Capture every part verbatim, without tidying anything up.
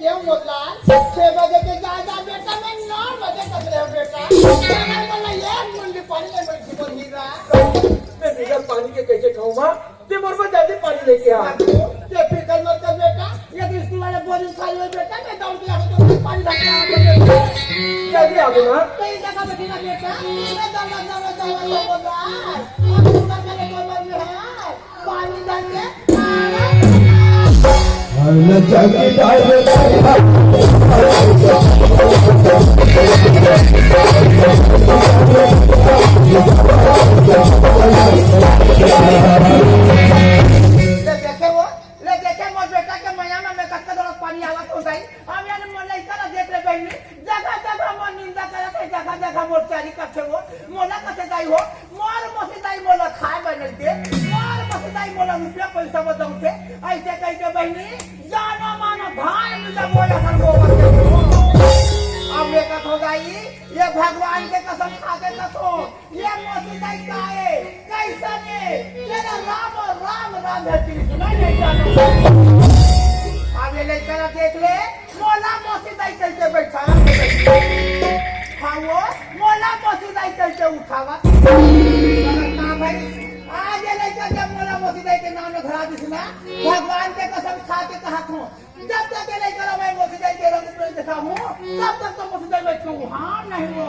ये मोला छह बजे के जा, जा बेटा, मैं नौ बजे तक रहे बेटा। अगर मोला एक बूंद पानी नहीं मिलती बोल हीरा। मैं बिगर पानी के कैसे खाऊं माँ? ते मोर बर जल्दी पानी लेके आ। ये फिकर मत कर बेटा, ये तो स्कूल वाले बोरिंग खाली हो बेटा, मैं दौड़ के आके तुमको पानी भर के आऊंगा बेटा। जल्दी आ दो ना। तो ये जगह बैठी ना बेटा, मैं दौड़ा, दौड़ा, दौड़ा, दौड़ा, दौड़ा। अब ऊपर का ले कोई में है। पानी डाल के। ले देखे वो, ले देखे मोर बेटा के मया में मैं कतका दौलत पानी आवत हो जाई। अब यार मोर लइका ला देख ले बहिनी, जगह जगह मोर निंदा करत हे, जगह जगह मोर चारी करथे वो। मोला कथे दाई हो, मोर मोसी दाई मोला खाए बर नइ दे, मोर मोसी दाई मोला रुपया पइसा बदलथे। अइसे कहिके बहिनी, जानो मानो धान मिला बोया हर गोबर के हो। अब मैं कथो दाई, ये भगवान के कसम खा के कथो, ये मोसी दाई का ए, कइसन ए, तेला राम और राम राम है, कृष्ण नहीं जानो। अब ये लइका ला देख ले, मोला मोसी दाई कहिके बैठा। हाँ वो, मोला मोसी दाई कहिके उठावा। मगर का भाई, आज ये लइका जब मोला मोसी दाई के नाम में धरा दिस ना, भगवान के कसम खा के कहत हूँ, जब तक ये लइका ला मैं मोसी दाई के रंग में दिखाहूँ, तब तक तो मोसी दाई मैं कहूँ, हाँ नहीं वो।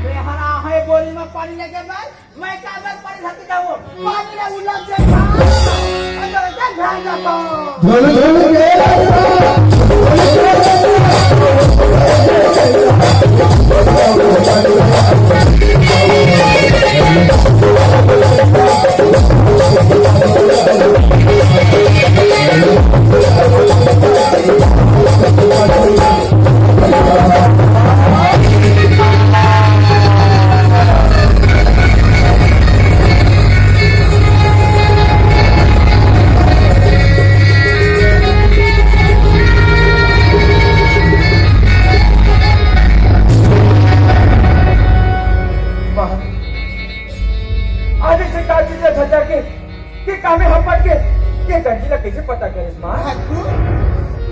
बेहरा है बोरी में पानी लेके मैं, मैं काबर पानी धर के जाऊँ? पानी ला उलट दे खा। अगर तक भाग जाता। धोले धोले के माँ, आज से काजी ले धजा के, के कामे हम पट के, ये गंजी ला कैसे पता करिस माँ? भग्गू,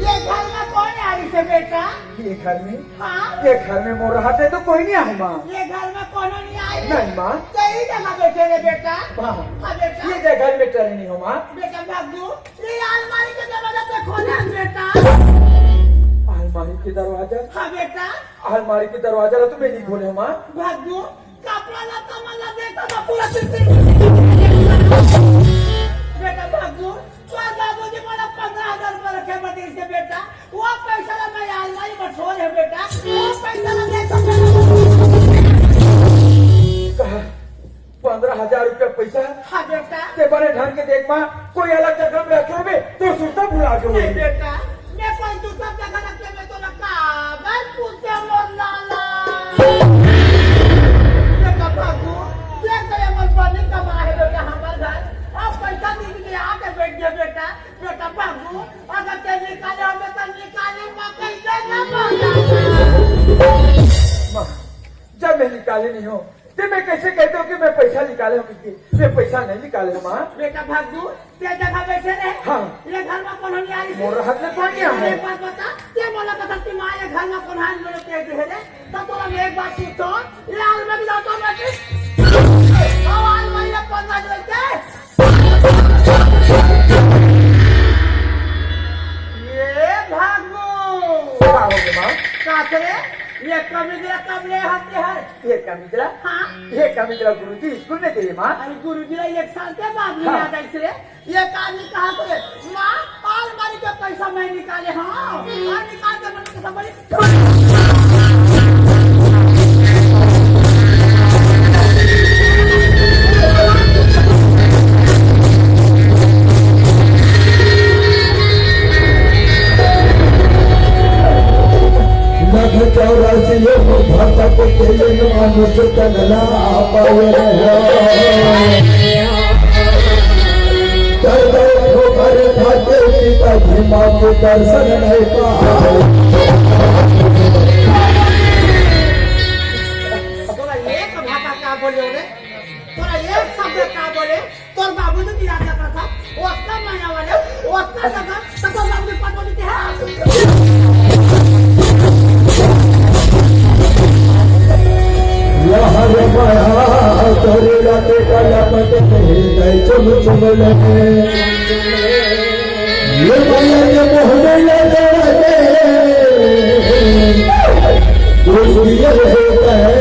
ये घर में कौन आइस हे बेटा? ये घर में, हाँ? ये घर में मोर रहते तो कोई नहीं आए माँ। ये घर में कोनो नहीं आए? नहीं माँ। तो ये जगह बैठे रे बेटा। हाँ। हाँ बेटा। ये जगह में टरे नहीं हो माँ। बेटा भग्गू, ये अलमारी के दरवाजा तो खोले बेटा। अलमारी के दरवाजा? हाँ बेटा। अलमारी के दरवाजा ला तो मैं नहीं खोले माँ। भग्गू, कपड़ा लत्ता मन ला देखता था पूरा चिर चिर। बेटा भग्गू, तोर बाबूजी मोला पन्द्रह हजार रुपया रखे बर दिस हे बेटा, वो पैसा ला मैं अलमारी में छोड़े हे बेटा, वो पैसा ला मैं कपड़ा लत्ता कहा, पन्द्रह हजार रुपया पैसा? हाँ बेटा। ते बने ढंग के देख माँ, कोई अलग जगह में रखे होबे, तो सुरता भुला के नहीं होबे। बेटा, मैं कोई दूसरा जगह रख के मैं तोला काबर पूछे मोर लाला? बेटा बाबू, ये तो ये मोर बनी कमा है बेटा हमर घर। अब पैसा दे के आके बैठ गया बेटा। बेटा बाबू, अगर ते निकाले होबे तो निकाले, मैं कैसे ना मांगा? माँ, जब मैं निकाले नहीं हूँ, ते मैं कैसे कहते हो कि मैं पैसा निकाले हूँ? मैं पैसा नहीं निकाले हूँ माँ। बेटा भग्गू, ते जगह बैठे रहे। हाँ। ये घर में कोनो नहीं आइस? मोर रहत ले कोई नहीं आए। एक बात बता, ते मोला बता कि माँ ये घर में कोनो आइस, मोला ते दे रे। तो तोला मैं एक बात पूछो, ये अलमारी ऑटोमेटिक आवाज मारी पंद्रह दिन के। ये भग्गू। का हो गया माँ? का करे? ये कमीज ला कब ले आते हैं? ये कमीज ला? हाँ। ये कमीज ला गुरुजी स्कूल में दे माँ। अरे गुरुजी ला एक साल के बाद ले हाँ। आता इसलिए। ये का नहीं कहा करे? माँ, अलमारी के पैसा मैं निकाले हाँ। और निकाल के मैंने पैसा बड़ी लख चौरासी योग भक्त तेल मानुष तन ला पावे हो। कर दो ठोकर खाते पिता भीमा के दर्शन नहीं पावे। तोला एक भाषा का बोले रे? तोला एक शब्द का बोले? तोर बाबू तो गिरा जाता था, ओतना माया वाले, ओतना जगह, तो तोर बाबू के पटवा देते हैं। ये माया के मोह में न जाने, कुछ भी होता है।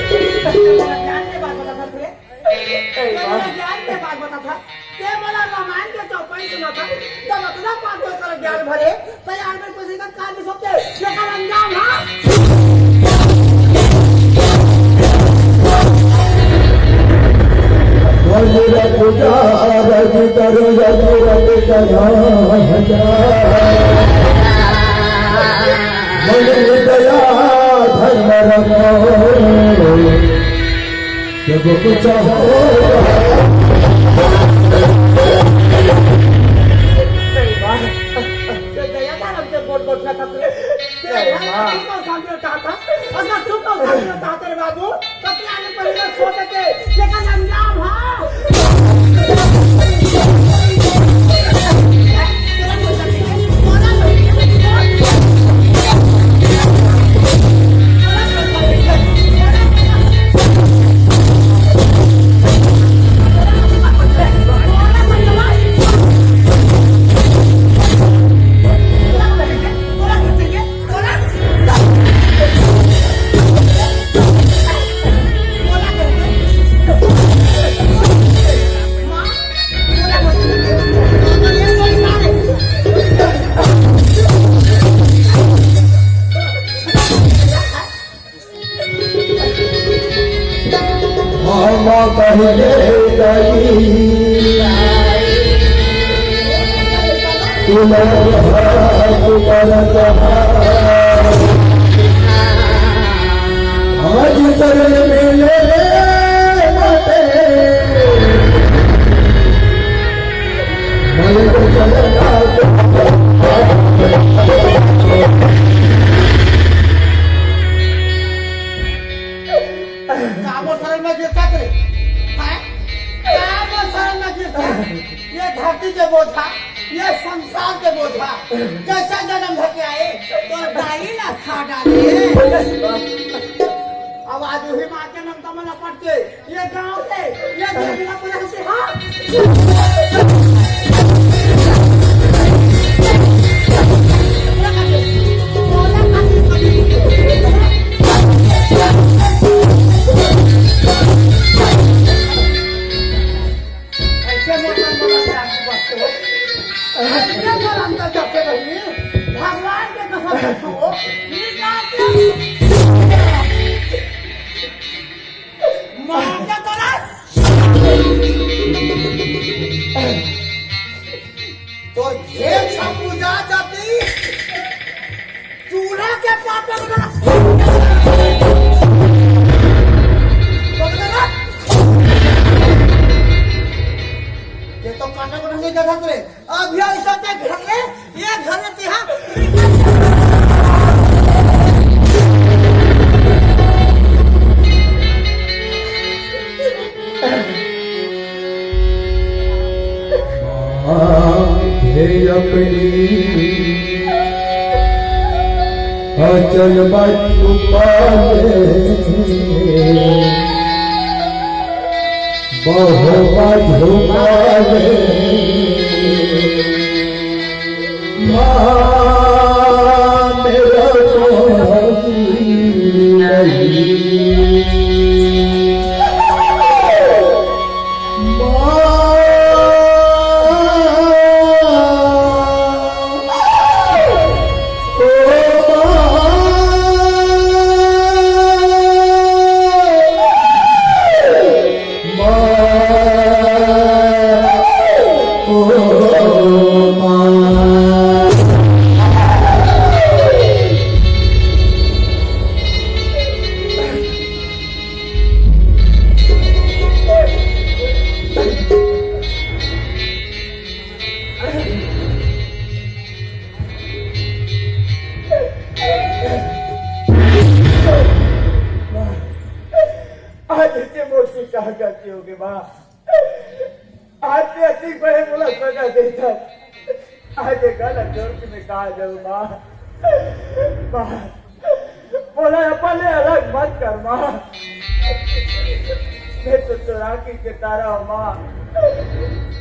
ए, ए, ए, बात बता था तुझे। ए, ए, तेरे बात। ज्ञान के बात बता था। ते मोला रामायण के चौपाई सुना था। जब अतना पाठ कर ज्ञान भरे, तो यार मैं तुझे का काज सोचे, ये कर अंजाम, हाँ? वज्र पूजा रज करो, यज्ञ रज करो, मन में दया धर्म रखो। जब कुछ हो ये दया का रंग से गोट गोट ना खतरे। तेरे भाई का सुख और शांति में कहा था, अगर सुख और शांति में कहा तेरे बाबू, तो तेरे आने पर ये सोच के, ये का अंजाम हो। हम कहिए गई तुलहन हाथ करत हाथ। आज शरण मिले बाटे। मन को चलना काबर शरण में गिरता करे? हैं? काबर शरण में गिरता? ये धरती के बोझा, ये संसार के बोझा, जैसा जन्म धर के आए, तो दाई ना खा डाले। अब आज वही माँ के ममता में लपट के ये गांव से, ये जमीन पर से, हाँ। ऐसे मोटा मोटा से आगे बढ़ते हो। ऐसे मोटा अंदर जाते रहिए। भगवान के कसम खाओ। निकाल के मार के तोरा। तो ये सब पूजा जाती। चूल्हा के पापा को बना। ये तो काटा को नहीं जाता रे। अभी ऐसा ते घर में, ये घर में तिहा। माथे अपनी अचल बात छुपा ले, बहु बात छुपा ले। माँ मेरा कोई नहीं। माँ, ओ माँ। माँ, ओ माँ। आज के मोर से का गलती होगे माँ? आज के अतिक बड़े मोला सजा देता। आज ये गलत जोर के मैं कहा जाऊँ माँ? माँ, मोला अपन ले अलग मत कर माँ। मैं तो तोर आँखी के तारा हो माँ,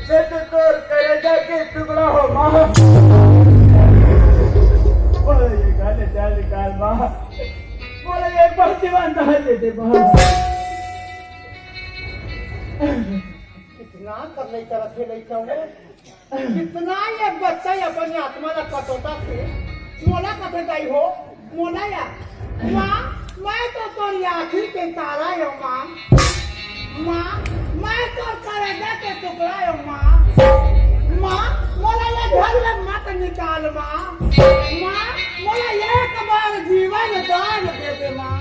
मैं तो तोर करेजा के टुकड़ा हो माँ। मोला ये गाने जा निकाल माँ, मोला ये बार जीवन दान दे दे माँ। कितना कर ले करत हे लइका वो। कितना ये बच्चा ये अपन आत्मा ला पटोटा थे। मोला कथे दाई हो, मोला या। माँ, मैं तो तोर आँखी के तारा हो माँ। माँ, मैं तोर करेजा के टुकड़ा हो माँ। माँ, मोला ये घर ले मत निकाल माँ। माँ, मोला एक बार जीवन दान दे दे माँ।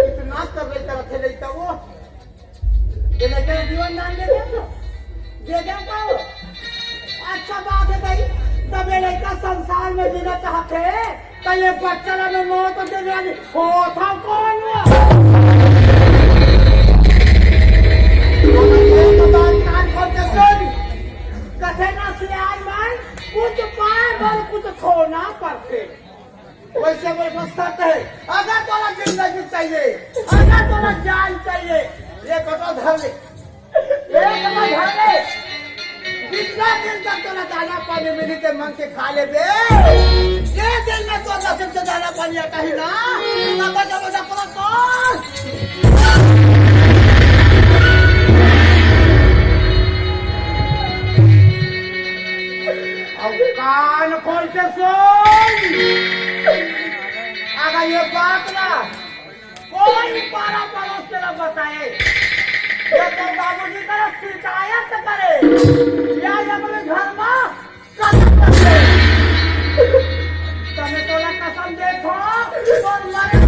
इतना कर ले करत हे लइका वो। ये लइका जीवन दान दे दे। दे दे का वो? अच्छा बात हे भाई। तब ये लइका संसार में जीना चाहत हे, त ये बच्चा ला मैं मौत दे दे। हो था कौन वो? अगर ये तो बात कान खोल के सुन। कथे ना सियान मन, कुछ पाए बर कुछ खोना पड़थे। वैसे मेरे पास शर्त हे, अगर तोला जिंदगी चाहिए, अगर तोला जान चाहिए, ये कटो धर ले, ये कटो धर ले। जितना दिन तक तोला दाना पानी मिली ते मन के खा ले बे। ये दिन में तो नसीब से दाना पानी आता ही ना, तब तक मुझे पूरा कौन? अब कान खोल के सुन। अगर ये बात ना कोई पारा पड़ोस के ना बताए, ये तो बाबूजी का शिकायत करे, या ये अपने घर में कलंक करे। तमे तोला कसम देखो, तोर मरे